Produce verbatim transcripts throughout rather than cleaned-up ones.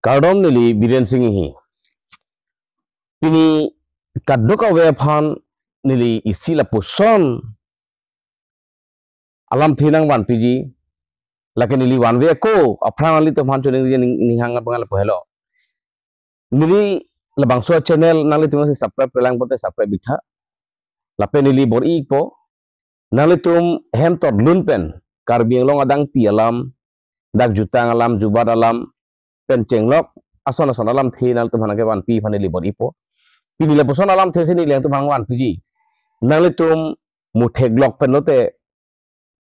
Kardom, neli Biren Sing Enghi. Pini kadokave aphan neli isi lapuson alamthe nangvanpiji. Lake neli vanve ako aphrang nanglitum aphan choningri ning, ning hang abang lapu helo. Neli labangso channel nanglitum si subscribe-relang pote subscribe-ik tha. Lapen neli bor-ipo, nanglitum hem totlun pen Karbi Anglong adangpi alam, dak jutang alam, jubat alam pen chenglok ason ason alamthe nanglitum aphan nangkevanpi aphan neli bor-ipo. Pini lapuson alamthe si neli nangtum aphan vanpiji. Nanglitum mutheklok pen lote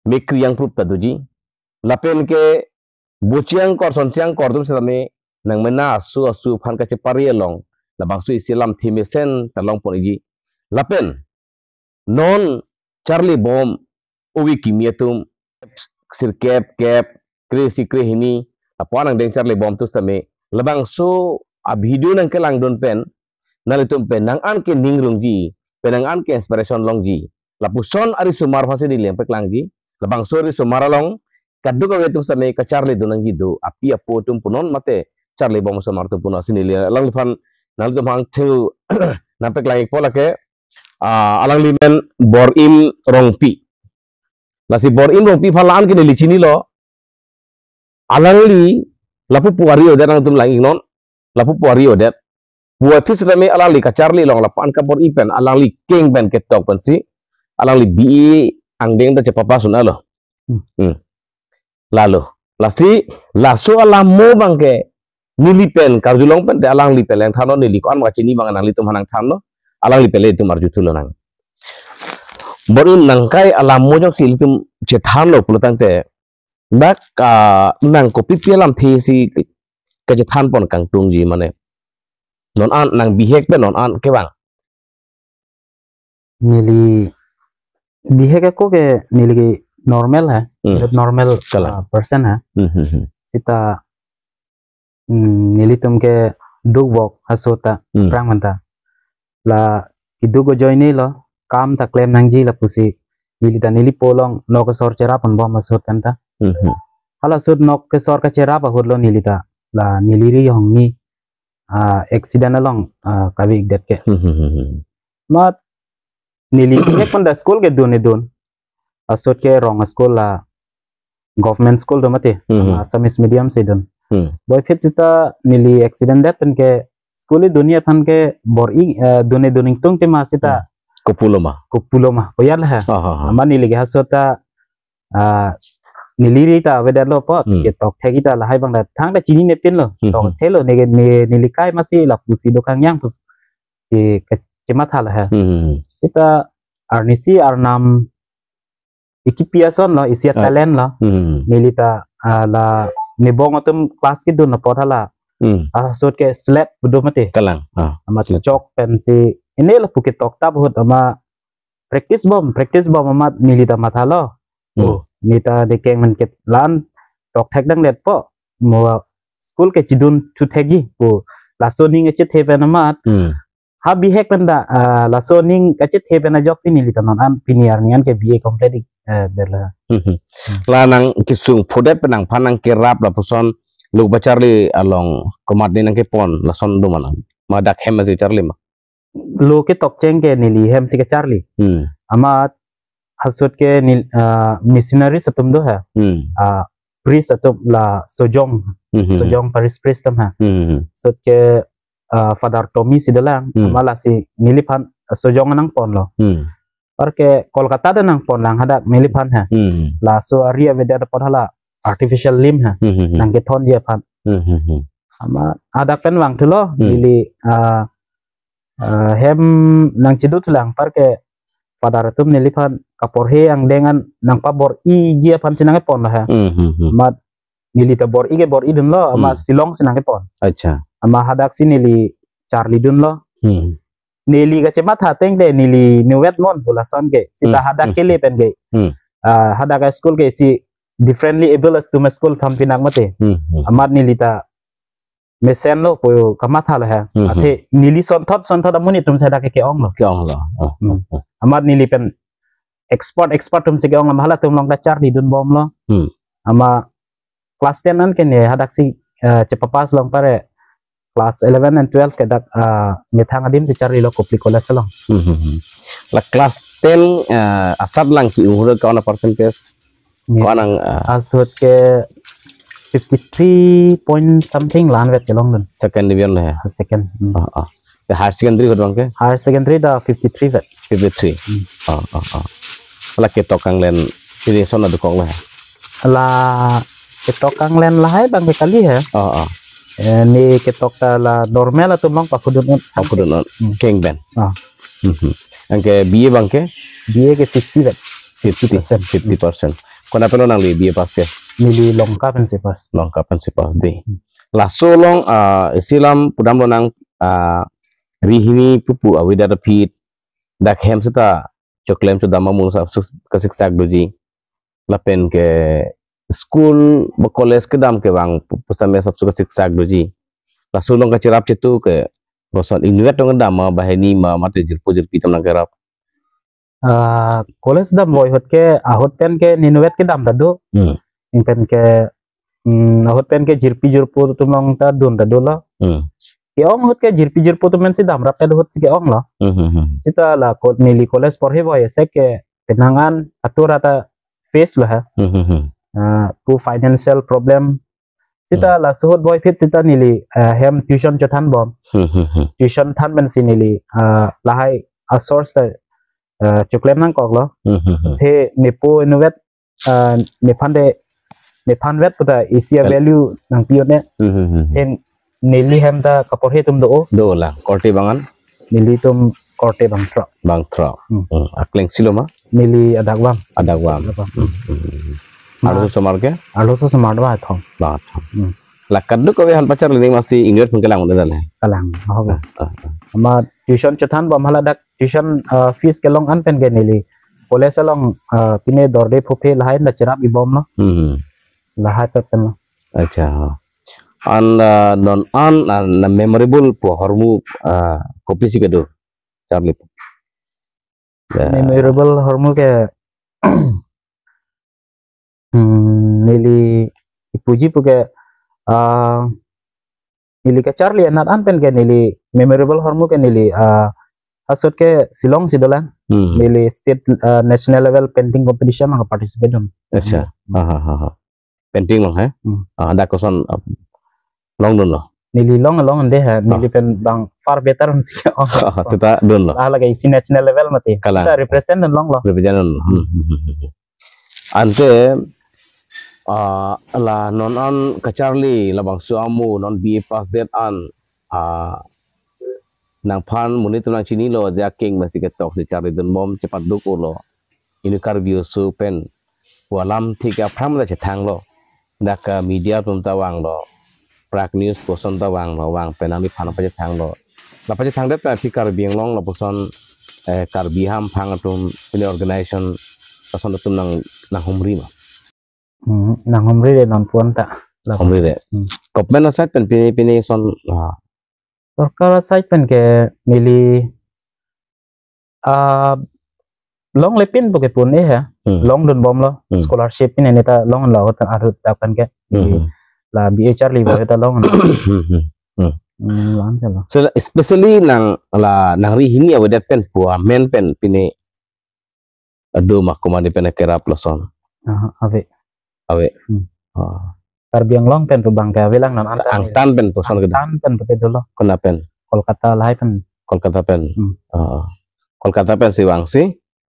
mekri angprup ta doji. Lapen ke bochi angkor, sonsi angkor atum setame nangmena asu asu aphan kachepari along labangso isi alamthe mesen ta longponji. Lapen non charlibom ove kimi atum sirkep kep, kre-isi krehini, lapu-an angdeng charlibom atum setame labangso a-video nangkelangdun pen nanglitum penang-an ke ningrungji, penang-an ke inspiration longji. Lapuson arisomar aphansi neli nangpaklangji. Labangso arisomar along kadokave atum setame kacharlidun nangji do, api apo atum punon mate charlibom osomar atum punon, si neli alangliphan nanglitum aphan thu nangpaklang-ikpo. Lake, ah, alangli men Borim Rongpi. Lasi Borim Rongpi aphan la-an ke neli chinilo. Alangli lapu pu ari-odet nangtum lang-iknon. Lapu pu ari-odet. Puvoiphit setame alangli kacharli along lapu-an kabor-i pen, alangli keng pen ketok pensi alangli B A angdeng ta chepapass unlo. Hmm. Hmm. Lalo. Lasi laso alam mo abang ke neli pen karjulong pen te alangli pen le nangthanlo, neli ko-an ma kachini abang nanglitum aphan nangthanlo. Alangli pen le itum arjuthulo nang. Borim, nangkai alam mo jongsi ilitum chethanlo pulotangte, dak, ah, nang kopipi alamthe si kachethanpon kangtungji mane? Non an nang bihek pen non an kevang. Neli bihek ako ke neli ke normal ha, Hmm. Not normal, Kalang. Ah, person ha. Hmm, hmm, hmm. Sita, hmm, nelitum ke dukvok aso ta, Hmm. prang manta. La keduk ajoinelo, kam ta klem nangji lapusi neli ta neli polong nok kesor cherap anbom aso tanta. Hmm, hmm. Hala sut nok kesor kacherap ahutlo neli ta, la neli ri hongni, ah, accident along, ah, kave-ikdet ke. Hmm, hmm, hmm, hmm. Mat neli bihek pen dak school kedun-edun. Asut ke rong school la government school do mati, Hmm. Assamese medium si dun. Hmm. Puvoiphit sita neli accident det pen ke school-i dunji aphan ke bor-i, eh, dun-edun ingtung tema sita. Hmm. Kopulo ma? Kopulo ma, koyat la ha. Ah, ah, ah. Amat neli ke asut ta, ah, neli ri ta avedetlo apot, Hmm. ketok thek-ik ta lahai abang ta thangta chininepinlo. Hmm, Tok hmm. thelo ne, ne, neli kai masi lapusi dokang yang pusi ke, kachemathalo ha. Hmm. Sita arnisi arnam ikipi asonlo, isi Ah. atalent lo. Hmm. Neli ta, ah, la nebong atum class kedun apot hala. Hmm. Asut ke slap do mati. Kalang. Ah, Amat slap. chok pensi, ine lapu ketok tap ahut amat practice bom, practice bom amat neli ta mathalo. Hmm. Oh, neli ta dekeng men ke la-an tok thek dangletpo. Mo school ke chidun thu thekji pu laso aning kachethe pen amat. Hmm. Ha bihek pen ta, ah, laso aning kachethe pen ajoksi neli ta non an pini arni an ke B A complete, eh, detlo. Hmm, hmm. Hmm. La nang kesung phodet pen nangphan nangkerap lapuson lo bacharli along komatne nangkepon lason do ma nang? Ma dak hem si charli ma? Lo ketok cheng ke neli hem si kacharli. Hmm. Amat asut ke nel-, ah, missionaries atum do ha. Hmm. Ah, priest atum la Sojong. Hmm, hmm, hmm. Sojong parish priest atum ha. Hmm, hmm, hmm. Asut ke, ah, Father Tommy si dolang. Hmm. Amat lasi neliphan Sojong nangponlo. Hmm. Anparke Kolkata ta nangponlang hadak neliphan ha. Hmm. Laso ari avedet apot hala artificial limb ha. Hmm, hmm, hmm. Nangkethonji aphan. Hmm, hmm, hmm. Amat hadak pen vangthulo, Hmm. neli, ah, ah, hem nangcheduthulang anparke Father atum neliphan kaporhe angdeng an nangpabor-iji aphan si nangkeponlo ha. Hmm, hmm, hmm. Amat neli ta bor-i ke bor-i dunlo, amat Hmm. Shillong si nangkepon. Acha. Amat hadaksi neli charlidunlo. Hmm. Neli kachematha ateng te neli nuvet mon pu lason ke. Sita Hmm. hadak Hmm. kele pen ke. Hmm. Ah, hadak school ke isi differently able atum school than pinak mati. Hmm. Hmm. Amat neli ta mesenlo pu kamathalo ha. Hmm. Athe neli sonthot sonthot amonit atum si hadak ke ke-onglo. Ke-onglo. Oh. Hmm. Amat neli pen expert expert atum si ke-ong amat halatum along ta charlidunbomlo. Hmm. Amat class ten an ke ne hadaksi, eh, chepapass long pare. class eleven and twelve ke dak, ah, methang adim si charlilo Kopili College along. Hmm, hmm, hmm. La class ten, eh, asat lang ke-ong ahut ke-on a percentage? Ni ko-an nang, eh, asut ke fifty-three point something la-an vet kelongdun. Second division le he? Ah, second. Hmm. Ah, ah. Ya, higher secondary ahut abang ke? Higher secondary ta fifty-three vet. Fifty-three. Hmm. Ah, ah, ah. La ketok kanglen, sini son adukok le he? La ketok kanglen lahai abang ke kali he. Ah, ah. Eh, ne ketok ta la normal atum along pakhudun un. Pakhudun un. Hmm. Keng pen. Ah. Mhm. Anke B A abang ke? B A ke fifty vet. Fifty, fifty percent. Fifty percent. Konat pen lo nangli B A pass ke? Neli Lanka pensi pass. Lanka pensi pass dei. Hmm. Laso along, ah, isi alam pudamlo nang, ah, rihini pupu avedet aphi dak hem seta choklem chodam amu sa su-, kasiksak doji. Lapen ke school ba college kedam ke bang pu-, pusitame sapsu kasiksak doji. Laso along kacherap chetu ke boson inutvet tong kedam ma, banghini ma, mate jirpo jirpi atum nangkerap? Ah, college damvoi ahut ke, ahut pen ke inutvet kedam ta do. Hmm. Ing pen ke, hmm, ahut pen ke jirpi jirpo atum along ta dun ta dolo. Hmm. Ke-ong ahut ke jirpi jirpo atum pensi damrap ahut si ke-ong lo. Hmm, hmm, hmm. Seta la ko-, neli college porhevoi asek ke penang an atur ata face lo ha. Hmm, hmm, hmm. Ah, pu financial problem. Seta, hmm, laso ahut voiphit seta neli, ah, hem tuition chothanbom. Hmm, hmm, hmm. Tuition than pensi neli, ah, lahai a source ta, ah, choklem nangkoklo. Hmm, hmm, hmm. The nepo inutvet, ah, nephan de, nephan vet puta isi a, kal- value nangpi un-e. Hmm, hmm, hmm, hmm. Then neli hem ta kaporhe atum do-o. Do la, korte bang-an? Nelitum korte bangthrok. Bangthrok. Hmm. Hmm. Akleng si lo ma? Neli adak bang. Adak bang. Adak bang. Hmm, hmm, hmm. Ma- Arloso osomar ke? Arloso osomar bangthom. Bangthom. Hmm. La kadokave aphan pacharli nangji masi inutvet pen kelang un-e dale? Kelang, oh. Ah, ah, ah. Amat tuition chothanbom hala dak tuition, ah, fees kelong an pen ke neli college along, ah, pine dorde phophe lahai ta cherap-ibom lo. Hmm. Lahai pen lo. Acha. An, ah, non an, ah, na memorable pu ahormu, ah, kopisi kedo, charli? Ya. Memorable ahormu ke, hmm, neli ipuji pu ke, ah, neli kacharli anat an pen ke neli memorable ahormu ke neli, ah, asut ke Shillong si dolang. Hmm. Neli state, ah, national level painting competition nang participate dun. Acha. Hmm. Ah, ah, ah, ah. Painting along he? Hmm. Ah, dak koson, ah, longdunlo? Neli long, longde he. Ah. Neli pen bang far better si. Oh. Seta dunlo? Ah, lagi isi national level mati. Kalang. Seta represent dun longlo. Represent dunlo. Hmm, hmm, hmm, hmm. Ante, ah, la non an kacharli labangso amu non B A pass det an, ah, nangphan monit atum nangchinilo je akeng masi ketoksi charlidunbom chepaduk-olo. Inut Karbi oso pen pu alamthe ke aphrang ta chethanglo. Dak, ah, media atum ta vanglo. Prag News puson ta vanglo, vang pen nangliphan pachethanglo. La pachethangdet pen aphi Karbi Anglong lapuson, eh, Karbi hamphang atum pine organization ason atum nang, nanghumri ma? Hmm, nanghumri re non pu-an ta. La humri re. Hmm. Government aside pen pine, pine son, ah. Sorkar aside pen ke neli, ah, longle pin pu ke pu un-e he. Hmm. Longdunbomlo. Hmm. Scholarship pine ne ta longlonlo ahut, ahut dak pen ke. Hmm, hmm. La B A charli ahut ta long. Hmm, hmm, hmm. Hmm, lang ke lo. So, especially nang la, nangri hini avedet pen pu amen pen pine adu ma komat pen kerap lason? Ah, ave. Ave. Hmm. Ah. Karbi Anglong pen pu abang ke avelang non an ta. Angtan pen puson kedo? Angtan pen pu te dolo. Konat pen? Kolkata lahai pen. Kolkata pen. Hmm. Ah. Kolkata pensi vangsi?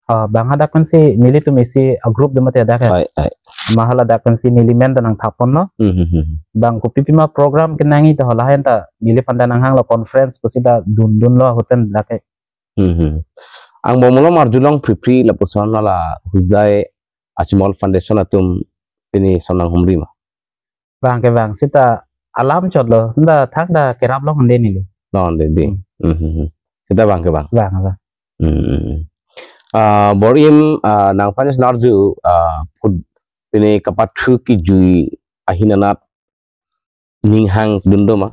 Ah, bang hadak pensi nelitum isi a group do mati hadak he. Hai, hai. Ma hala dak pensi neli men ta nangthapponlo. Hmm, hmm, hmm. Bang kopi pima program kenangji ta halahai ta neliphan ta nanghanglo conference pusi ta dundunlo ahut pen dak he. Hmm, hmm. Angbong malom arjulong phri phri lapuson hala Hojai Ajmal Foundation atum pine son nanghumri ma? Bang ke bang seta alam chotlo, nda thang ta kerap longle neli. Longle dei. Hmm. Hmm, hmm, hmm. Seta bang ke bang? Bang, bang. Hmm, hmm, hmm. Ah, bor-im, ah, nangphan si nangarju, ah, foot pine kapathu kejui ahin anat ning hangdun do ma?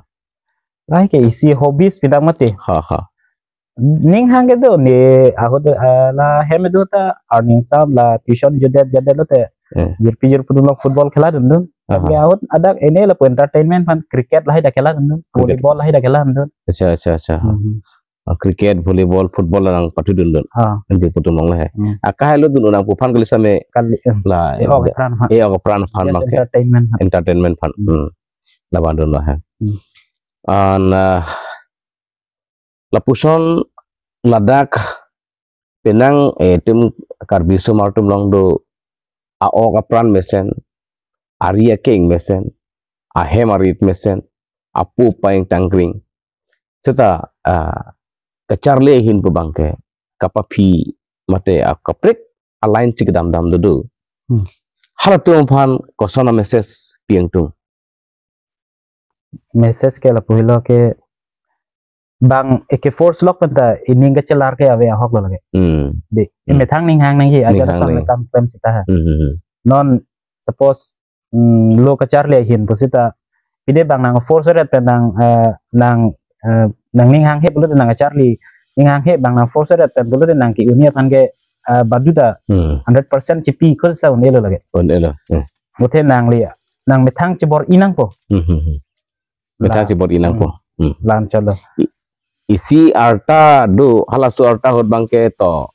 Lahai ke isi hobbies pi dak mati. Ha, ha. Ning hang ke do ne ahut, eh, la hem do ta earning sam la tuition jodet jodet lote. Hmm. Jirpi jirpo atum along football khela dundun. Aha. Tapi ahut adak ini lapu entertainment aphan cricket lahai dak kelang dun, cricket, volleyball lahai dak kelang dun. Acha, acha, acha. Hmm. Ah, cricket, volleyball, football lang pathu dun dun. Ha. Anti putum long lahai. Hmm. Akahai lo dun nangpuphan kali same. Kali, eh. La, eh, ok, pran aphan. Eh, ok, pran aphan. Just make entertainment aphan. Entertainment aphan. Hmm. Hmm. Laban dun lahai. Hmm. An, ah, lapuson ladak penang, eh, itum Karbi osomar atum along do a-ok apran mesen, ari akeng mesen, ahem arit mesen, apu apei tangkring. Seta, ah, kacharli ahin pu abangke, kapaphi mate akaprek a-line si kedam dam dodo. Hmm. Halatum aphan koson a-message pi nangtum? Message ke lapu helo ke bang eke force lok penta ining kachelar ke ave ahok lo lake. Hmm. Dei, hmm, methang ning hang nangji, ajar, ning hang ason nangji, methang klem seta ha. Hmm, hmm, hmm. Non suppose, hmm, lo kacharli ahin pusita, pide bang nang force ret pen nang, eh, nang, eh, nang ning hanghe pulote nang kacharli, ning hanghe bang nang force ret pen pulote nang ke-un-e aphan ke, eh, baduta, hmm, hundred percent chipi khulsa un-e lo lake. Un-e lo. Hmm. Muthe nangli, nang methang chebor-i nangpo. Hmm, hmm, hmm. Methang, la, chebor-i nangpo. Hmm. Hmm. La-an cholo. I-, isi arta do, halaso arta ahut abangke to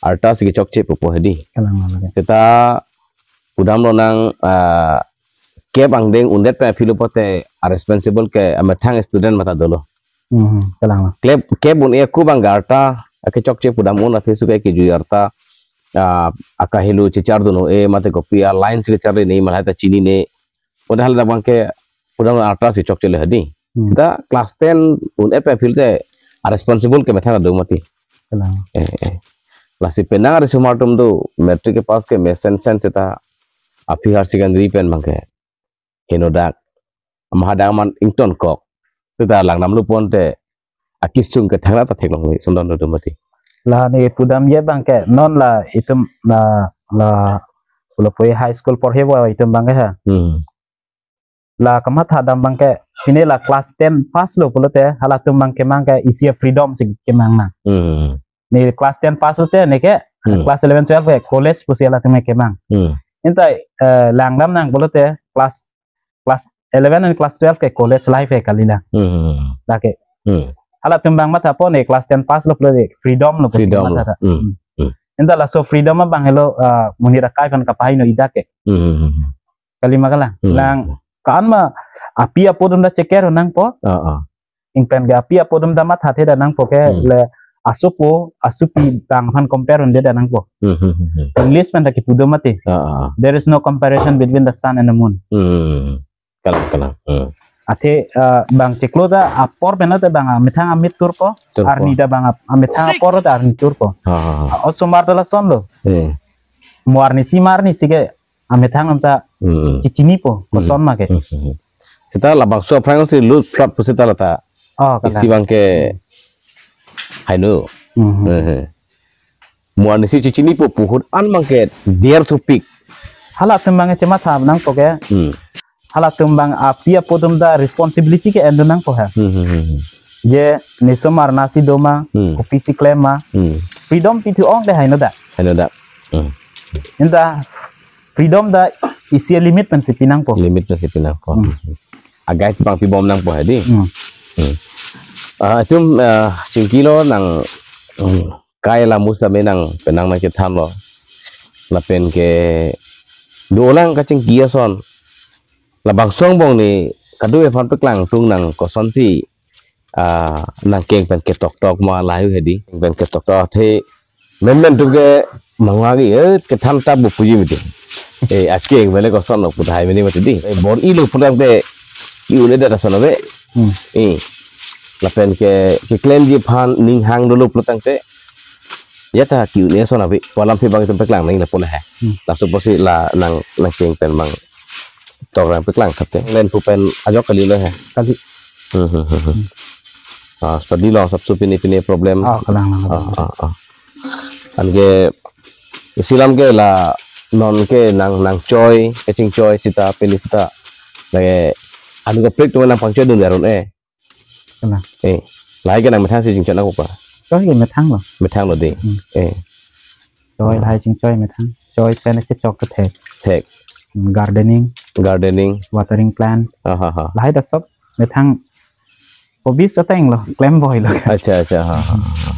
arta si kechokche pupo hedi. Kalang lake. Seta pudam lonang, ah, kep angdeng un-edet pen aphi lo pulote a-responsible ke amethang student mata dolo. Hmm, kalang. Kep, kep un-e ako abang arta akechokche pudam un, athe sukai kejui arta, ah, akahelo chechar dun-e mate kopi a-line si kecharli ne ma lahai ta chinine. Padahal dak abangke pudam arta si chokche le hedi. Hmm. Seta class ten un-e pen aphi lote a-responsible ke methang do mati. Kalang. Eh, eh. Lasi penang ari osomar atum do matric kepass ke mesen sen seta aphi higher secondary pen abangke henodak, mahadak aman ingtonkok. Seta lang namlu ponte akisung ke thangta theklong ni sundon do mati. La ne pudamji abangke non la itum la, la pulo poi high school porhe bo itum abangke ha. Hmm. La kamatha dam abangke, pine la class ten pass lo pulote, halatum abangke kemang ke isi a-freedom si kemang nang. Hmm. Ne class ten pass lote neke, hmm, class eleven twelve ke college pusi halatum kemang. Hmm. Inta, eh, lang dam nang pulote, class, class eleven and class twelve ke college life ke kalilang. Hmm. Lake. Hmm. Halatum abang mathapo ne class ten pass lo pulote freedom lo pusi, freedom lo, matha. Hmm. Hmm. Inta laso freedom abang helo, eh, monit akai aphan kapahai no idak ke. Hmm. Kali ma kalang. Hmm. Lang, ko-an ma api apo atum ta cheker nangpo. Ah, ah. Ing pen ke api apo atum ta mathathe ta nangpo ke, hmm, le asopo, asopi abang aphan compare un-edet ta nangpo. Hmm, hmm, hmm, hmm. English pen ta kipu do mati. Ah, ah. There is no comparison between the sun and the moon. Hmm. Kalang, kalang. Hmm. Athe, eh, bang chiklo ta apor pen ta bang amethang amit turpo. Turpo. Arni ta bang ap-, amethang apor ta arni turpo. Ah, ah, ah. Osomar ta lason lo. Hmm. Mo arnisi ma arnisi ke amethang alam ta, hmm, chichinipo, hmm, koson ma ke. Hmm, hmm, hmm. Seta labangso aphrang si lut phrap pusita lata. Oh, kalang. Isi abangke haino. Hmm, hmm. Hmm, hmm. Mo arnisi chichinipo pu ahut an abangke diar thupik. Halatum abangke chematha nangpo ke. Hmm. Halatum abang api apo atum ta responsibility ke en dun nangpo ha. Hmm, hmm, hmm, hmm. Je ne osomar nasi do ma, hmm, kopisi klem ma. Hmm. Freedom pithu ong te hainodak. Hainodak. Hmm. Inta freedom ta isi limit pensi pi nangpo. Limit pensi pi nangpo. Hmm. Agai chepangpi bom nangpo hedi. Hmm. Hmm. Ah, itum, ah, chingki lonang, hmm, kai la mus tame nang penang nangchethanlo. Lapen ke dolang kachingki ason. Labangso angbong ne kadokave aphan paklang tung nang kosonsi, ah, nangkeng pen ketoktok ma lahai hedi. Keng pen ketoktok athe menmen atum ke mangwagi, eh, kethan ta bu puji miti. Eh, akeng mele koson lo pu tahai mene mati di. Eh, bor-i lo pulang te i-un-edet ason ave. Hmm. Eh. Lapen ke, keklemji aphan ning hang dolo pulotangte. Ya ta ki-un-e ason ave. Pu alamthe bang itum paklang nang lapu le ha. Hmm. Laso apotsi la nang, nangkeng pen bang tok rang paklang thapte. Len pu pen ajok kali lo ha. Kali. Hmm, hmm, hmm, hmm. Ah, study lo sap su pini pini problem. Ah, kalang, kalang. Ah, ah, ah. Anke isi alam ke la non ke nang, nangchoi, kachingchoi sita, pini sita. Lake anu kaprek atum nangpangchoi dun darun eh. Kalang. Eh, lahai ke nang methang si chingchoi nangpo pa. Choi ke methang lo. Methang lo di. Hmm. Eh. Choi, hmm, lahai chingchoi methang. Choi pen ke chok ke thek. Thek. gardening, gardening. Watering plant, Aha, ha. Lahai ta sob methang hobbies ateng lo, klem boi lo. Acha, acha, ha, ha, ha.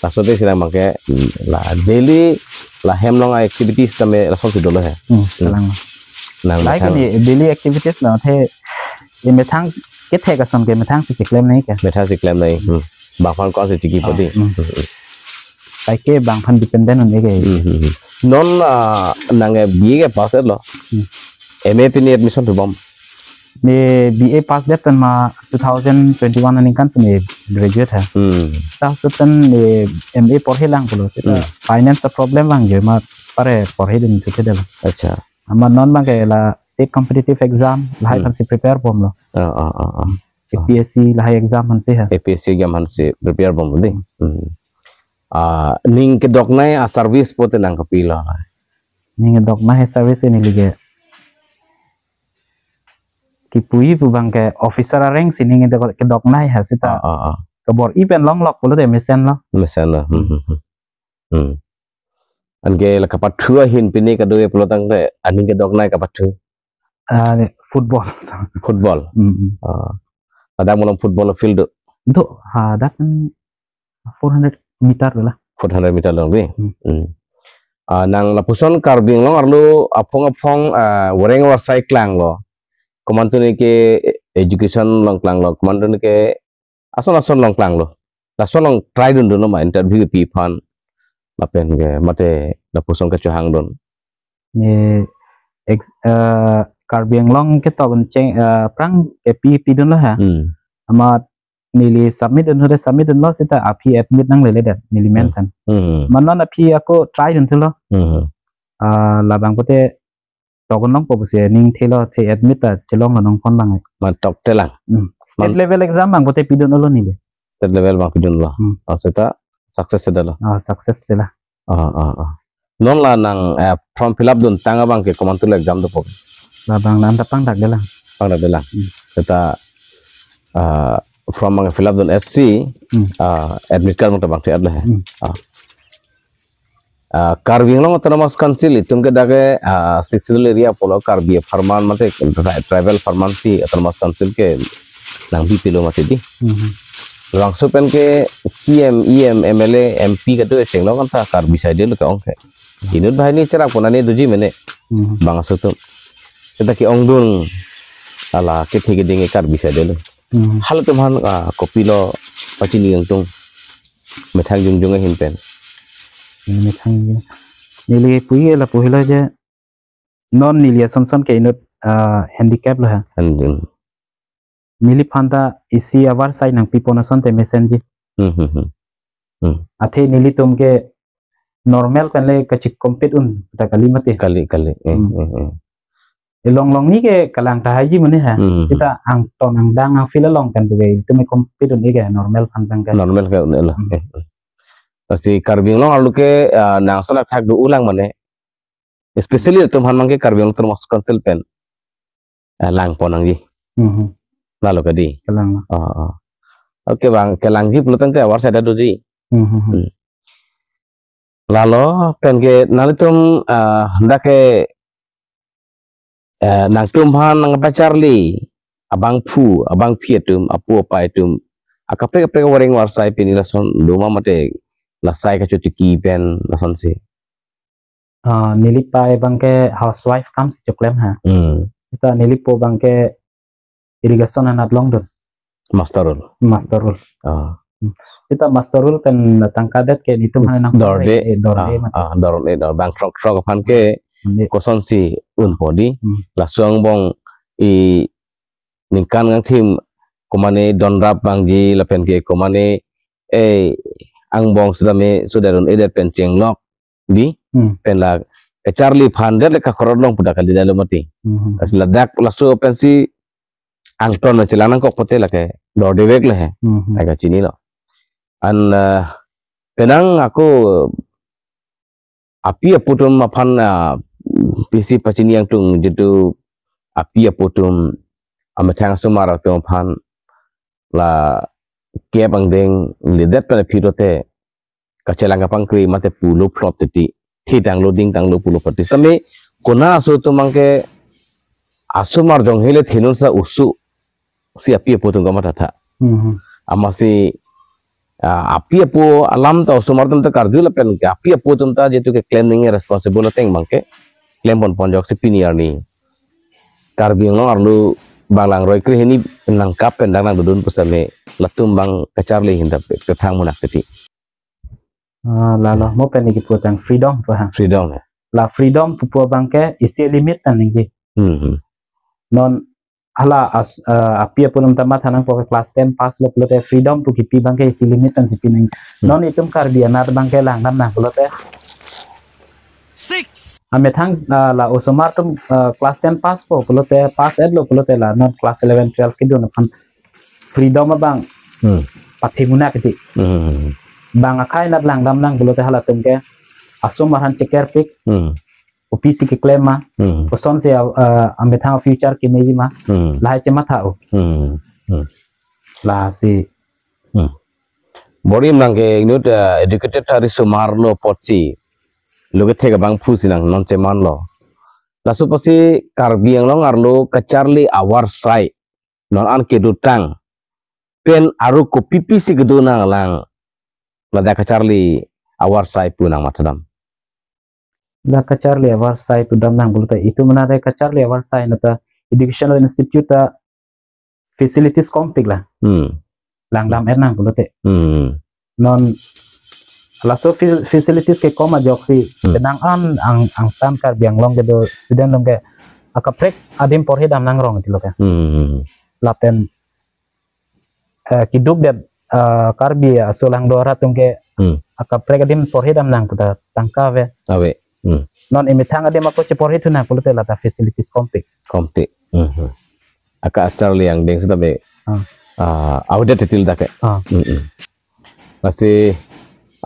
Lasote sila abangke la daily la hem along activities tame lasonsi dolo he. Hmm, kalang. Nang Lahai methang kini daily activities lo the, e methang kethek ason ke methangsi keklem nangji ke. Methangsi klem nangji. Hmm. Bangphan ko-ansi tiki padi. Hmm. Kaike bangphan dependent un-e ke. Hmm, hmm, hmm. Non, ah, nang ke B A ke pass lo. Hmm. M A pini admission thubom. Ne B A pass det tan ma two thousand twenty-one aningkan si ne graduate ha. Hmm. Ta setan ne M A porhe lang pulo. Seta Hmm. Finance ta problem vangji ma pare porhe dun thuthe delo. Acha. Amat non abangke la state competitive exam lahai Hmm. aphansi prepare bomlo. Ah, ah, ah, ah. A P S C lahai exam aphansi ha. A P S C exam aphansi prepare bom di. Hmm. Ah, ning kedoknei a-service pote nang kopilo? Ning kedoknei a-service neli ke kipuji pu abangke officer areng si ning kedok-, kedoknei ha seta. Ah, ah, ah. Kebor-i pen longlok pulote mesenlo. Mesenlo. Hmm, hmm, hmm. Hmm. Anke la kapathu ahin pini kadokave pulo tangte aning kedoknei kapathu. Ah, football. Football. Hmm, hmm. Ah. Ada mulong football field do. Do, ha, hadak kan four hundred meter lah. Four hundred meter along di. Hmm. Hmm. Ah, nang lapuson Karbi Anglong arlo aphong aphong, ah, wareng warsai klanglo. Komantu ne ke education along klanglo, komantu ne ke ason ason along klanglo. Laso along try dun dunlo ma interview kepi aphan. Lapen ke mate lapuson kachehang dun. Ne ex, eh, Karbi Anglong ketok cheng, eh, aphrang kepi pidunlo ha. Hmm. Amat neli submit dun hure, submit dunlo seta aphi admit nanglele det neli Hmm. men than. Hmm. Amat non aphi ako try dunthulo. Hmm. Ah, labang pote togon longpo pusi ning thelo, the admit ta chelonglo nangphon abang. Man tok telang. Hmm. State Man- level exam abang pote pidunlo neli. State level abang pidunlo. Hmm. Ah, seta success dalo. Ah, success sila. Ah, ah, ah. Non la nang, eh, form fill up duntang abangke komantulo exam dopo? Labang la anta pangdak delang. Pangdak delang. Hmm. Seta, ah, form abang fill up dun F C, Hmm. ah, admit card abang ta bang theat le. Hmm. Ah. Ah, Karbi Anglong Autonomous Council itum ke dak ke, ah, Sixth Schedule area pulo Karbi apharman mate tri-, tribal apharman si Autonomous Council ke nang bipilo mati di. Hmm. Labangso pen ke C M, E M, M L A, M P kado echenglok anta Karbi side lo ke-ong ke. Inut banghini cherak pon ani doji mene. Hmm. Bangso atum. Seta ke-ong dun ala kethe keding ke Karbi side lo. Hmm. Halatum aphan, ah, kopilo pachini nangtung. Methang jongjong ahin pen. Methang jongjong. Neli puji lapu helo je non neli ason son ke inut, ah, handicap lo ha. And then, Neliphan ta isi avarsai nangpi pon asonte mesenji. hmm, hmm, hmm. Athe nelitum ke normal pen le kachi-compete un ta kali mati. Kali, kali. Eh, Hmm. eh, eh. Elong long ni ke kalang tahaiji mane ha. Hmm. Seta angton angdang angfil along pen tu ke itum ke compete un-e ke normal aphan tang ke. Normal ke un-e lo. Hmm. Eh, eh. Lasi Karbi Anglong arlo ke, ah, nang ason athak do-ulang mane. Especially itum aphan abangke Karbi Anglong Autonomous Council pen, eh, lang pon nangji. Hmm. Lalo ke di. Kalang. Ah, ah. Okay bang, kelangji pulo tangte avarsai ta doji. Hmm. Lalo pen ke nanglitum, ah, dak ke, eh, nangtum aphan nangpacharli abangphu, abangpi atum, apu apai atum, akaprek kaprek wareng warsai pini lason do ma mate lasai kachotiki pen lasonsi. Ah, neli pai abangke housewife kam si choklem ha. Hmm. Seta neli po abangke irrigation anat longdun. Master roll. Master roll. Ah. Seta master roll pen tangka det ke netum aphan nang Dorde. Eh, dorde Ah, mati. Ah, dorde, dorde. Bang throk throk aphan ke Dorde. kosonsi unpo di. Hmm. Laso angbong i ningkan kangthim komane donrap vangji lapen ke komane, eh, angbong sudame sudarun edet pen chenglok di. Hmm. Pen la kacharli aphan det le kakorot long pu dak kali dalo mati. Hmm. Lasi ladak laso pensi angton chelang nangkok pote lake dordevek le he. Hmm. Lake chinilo. An, eh, penang ako api apo atum aphan, ah, pisi pachini nangtung jitu api apo atum amethang asomar atum aphan la kep angdeng ledet pen aphi dote kachelang kapangkri mate pulo plot titi. Thi tanglo ding tanglo pulo plot. Sitame kona aso atum abangke asomar jong hele thenun sa usu si api apo atum kamathatha. Mhm. Amatsi, ah, api apo alam ta osomar atum ta karju lapen ke api apo atum ta jehetu keklem nangji responsible ateng abangke klem ponpon ajoksi pini arni Karbi Anglong arlo bang langroi kre hini nangkap pen dang nangdodun pusitame latum abang kacharli ahin ta pe-, pethang munak titi. Ah, lalo, mo pen neli kipu tang freedom pu ha. Freedom ya. La freedom pupo abangke isi limit ta nangji. Hmm. Non hala as, eh, api apo atum ta matha nangpo ke class ten pass lo pulote freedom pu kipi abangke isi limit ta si pi nang. Hmm. Non itum Karbi anat abangke langdam nang pulote. Six. Amethang, eh, la osomar atum, eh, class ten pass po pulote, pass et lo pulote la non class eleven twelve kedun aphan freedom abang. Hmm. Pathe munak titi. Hmm. Bang akhai anat langdam nang pulote halatum ke asomar aphan chekerpik. Hmm. Kopisi keklem ma. Hmm. Kosonsi, uh, amethang future kemeji ma. Hmm. Lahai chematha o. Hmm. Hmm. Lasi. Hmm. Bor-i nang ke inut, uh, educated ta ri osomar lo apotsi. Lo kethek abangphu si nang non chemanlo. Laso apotsi Karbi Anglong arlo kacharli avarsai non an kedotang pen aro kopipi si kedo nanglang ladak kacharli avarsai pu nangmathadam. La kacharli avarsai pudam nang pulote itum anat kacharli avarsai anat ta educational institute ta facilities kompik la. Hmm. Langdam er nang pulote. Hmm. Non laso fa-, facilities kekom ajoksi. Hmm. Penang an ang, angtan Karbi Anglong kedo student atum ke akaprek adim porhidam nangrong titi lo ke. Hmm. Lapen, eh, keduk det, eh, Karbi aso langdo arat atum ke. Hmm. Akaprek adim porhidam nang pu ta tangka ave. Ave. Hmm. Non emethang adim ako cheporhi thu nang pulote lata facilities kompik. Kompik. Hmm. Akacharli angdeng sitame. Ah. Ah, avedet titi ladak ke. Ah. Hmm, hmm. Lasi,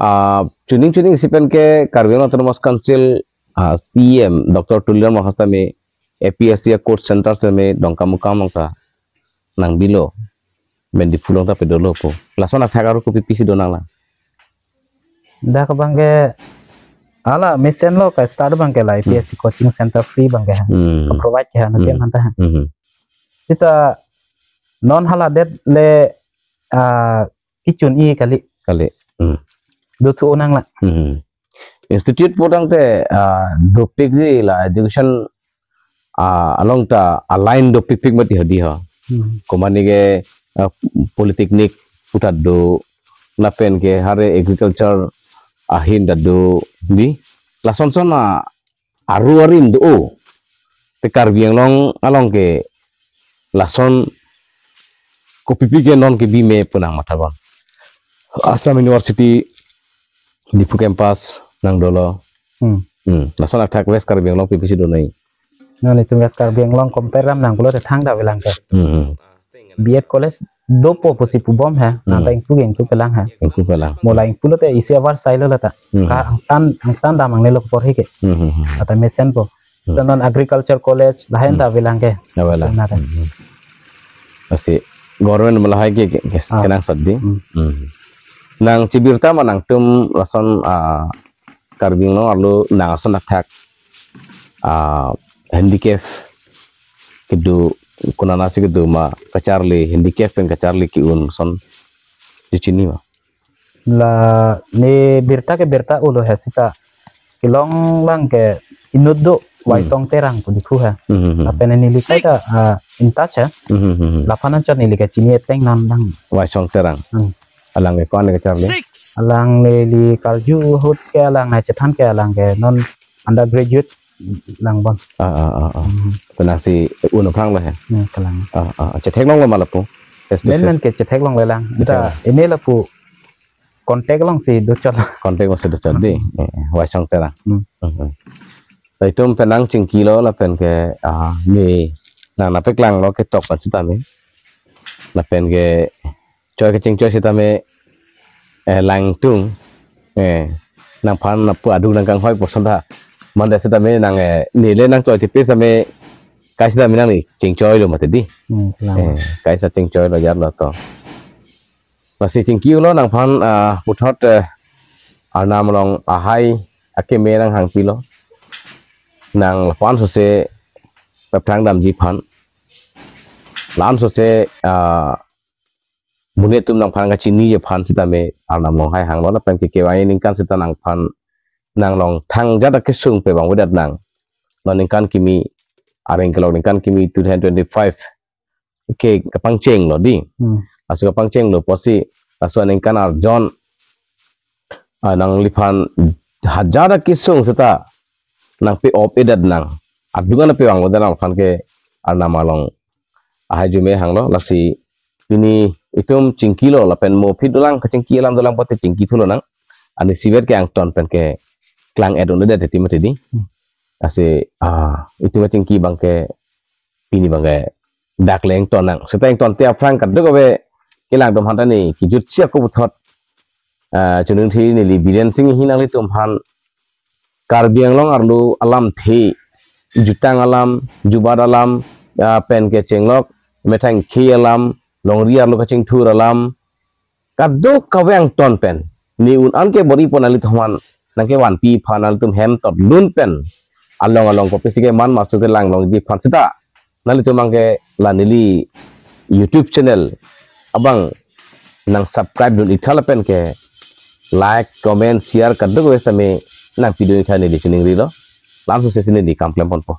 ah, chuning chuning isi pen ke Karbi Anglong Autonomous Council, ah, C E M Doctor Tuliram Ronghang sitame A P S C a coaching center sitame Dongkamukam along ta nangbilo. Mendiphu along ta pedolo po. Lason athak aro kopipi si do nanglang. Dak abangke hala mesen lo ka start abangke la A P S C coaching center free abangke ha. Hmm. Ka provide ke ha na. Hmm. Tiang hanta ha. Hmm. Sita non haladet le, ah, kechun-i kali. Kali. Hmm. Dothu nang la. Hmm. Institute pu tangte, ah, dopikji la education, ah, along ta align dopikpik mati hadi ha. Hmm. Komane ke, ah, polytechnic pu ta do lapen ke hare agriculture ahin ta do di. Lason son a aru arim do o. Te Karbi Anglong along ke lason kopipi ke non kebi me pu nangmathadam. Assam University, Diphu campus nangdolo. Hmm. Hmm. Lason athak West Karbi Anglong pipi si do nai. Non itum West Karbi Anglong compare dam nang pulote thangta avelang ke. Hmm. B Ed college dopo pusi pubom ha, hmm, nang ta ingpu ke ingpu pelang ha. Ingpu pelang. Mo la ingpu lote isi avarsai lo lata. Hmm. Ka angtan, angtan dam nangne lo porhi ke. Hmm, hmm, hmm. Lata mesen po. Hmm. Te non agriculture college, lahen, hmm, ta avelang ke. Avelang. Nata. Hmm, hmm. Lasi government malahai ke, ke, ke, ah, kenangsot di. Hmm. Hmm. Nangchebirta ma nangtum lason, ah, Karbi Anglong arlo nang ason athak, ah, handicap kedo, konatsi kedo ma kacharli handicap pen kacharli ke-un ason di chini ma? La ne birta ke birta ulo he sita kelong lang ke inut do, hmm, Waisong Terang pu Diphu ha. Hmm, hmm, hmm. Lapen neli kaita, ah, in touch ha. Hmm, hmm, hmm, hmm. Laphan anchot neli kachini ateng non lang. Waisong Terang. Hmm. Alang ke ko-an kacharli? Alang neli karju ahut ke alang nangchethan ke alang ke non undergraduate lang bon. Ah, ah, ah, ah. Hmm. Penang si un aphrang lo he. Hmm, kalang. Ah, ah, ah. Chetheklong lo ma lapu? Face to face. Men men ke chetheklong le lang. Chetheklong. Ita ini lapu contact alongsi dochot. Contact alongsi dochot di. Hmm. Eh, eh, Waisong Terang. Hmm. Hmm, hmm. Itum penang chingki lo lapen ke, ah, ne nang nangpeklang lo ketok pen sitame. Lapen ke choi kachingchoi sitame, eh, langtung. Eh, nangphan lapu aduk nangkanghoi puson ta. Mande sitame nang, eh, neli nangchoi tipi sitame kai sitame nangli chingchoi lo mati di. Hmm, kalang. Eh, kaisa chingchoi lo jat lo to. Lasi chingki lo nangphan, ah, puthot, eh, Arnam along ahai akeme nanghangpilo. nang lapu-an sose paphrang damji aphan, la-an sose, ah, monit atum nangphan kachiniji aphan sitame Arnam along hai hanglo, lapen ke kevang aningkan seta nangphan nang along thangjat akesung pevang avedet nang. Non ningkan kimi, areng kelok ningkan kimi two thousand twenty-five ke kapangchenglo dei. Hmm. Laso kapangchenglo pusi, laso aningkan arjon, ah, nangliphan hajar akesung seta nangpe-op-edet nang. Adung an pevang avedet nangphan ke Arnam along ahai jume hanglo. Lasi pini itum chingkilo lapen mo aphi dolang, kachingki alam dolang pulote chingkithulo nang. Ani isivet ke angton pen keklang-et un-edet ti mati dei. Hmm. Lasi, ah, itum chingki abang ke pini abang ke dak le ington nang. Seta ingtonte aphrang kadokave kelang atum aphan ta ne kejutsi ako puthot, ah, choningri neli Biren Sing Enghi nanglitum aphan Karbi Anglong arlo alamthe, jutang alam, jubat alam, ah, pen kechenglok, methang ke alam, longri arlo kachingthur alam, kadokave angton pen ne un-an ke bor-ipon nanglitum aphan nangkevanpi aphan nanglitum hem totlun pen along along kopisi keman masu kelang longji aphan seta nanglitum abang ke la neli YouTube channel abang nang subscribe dun-ik tha lapen ke like, comment, share kadokave sitame nangpidun-ik tha neli chiningrilo. La-an sose si neli kam klemponpo.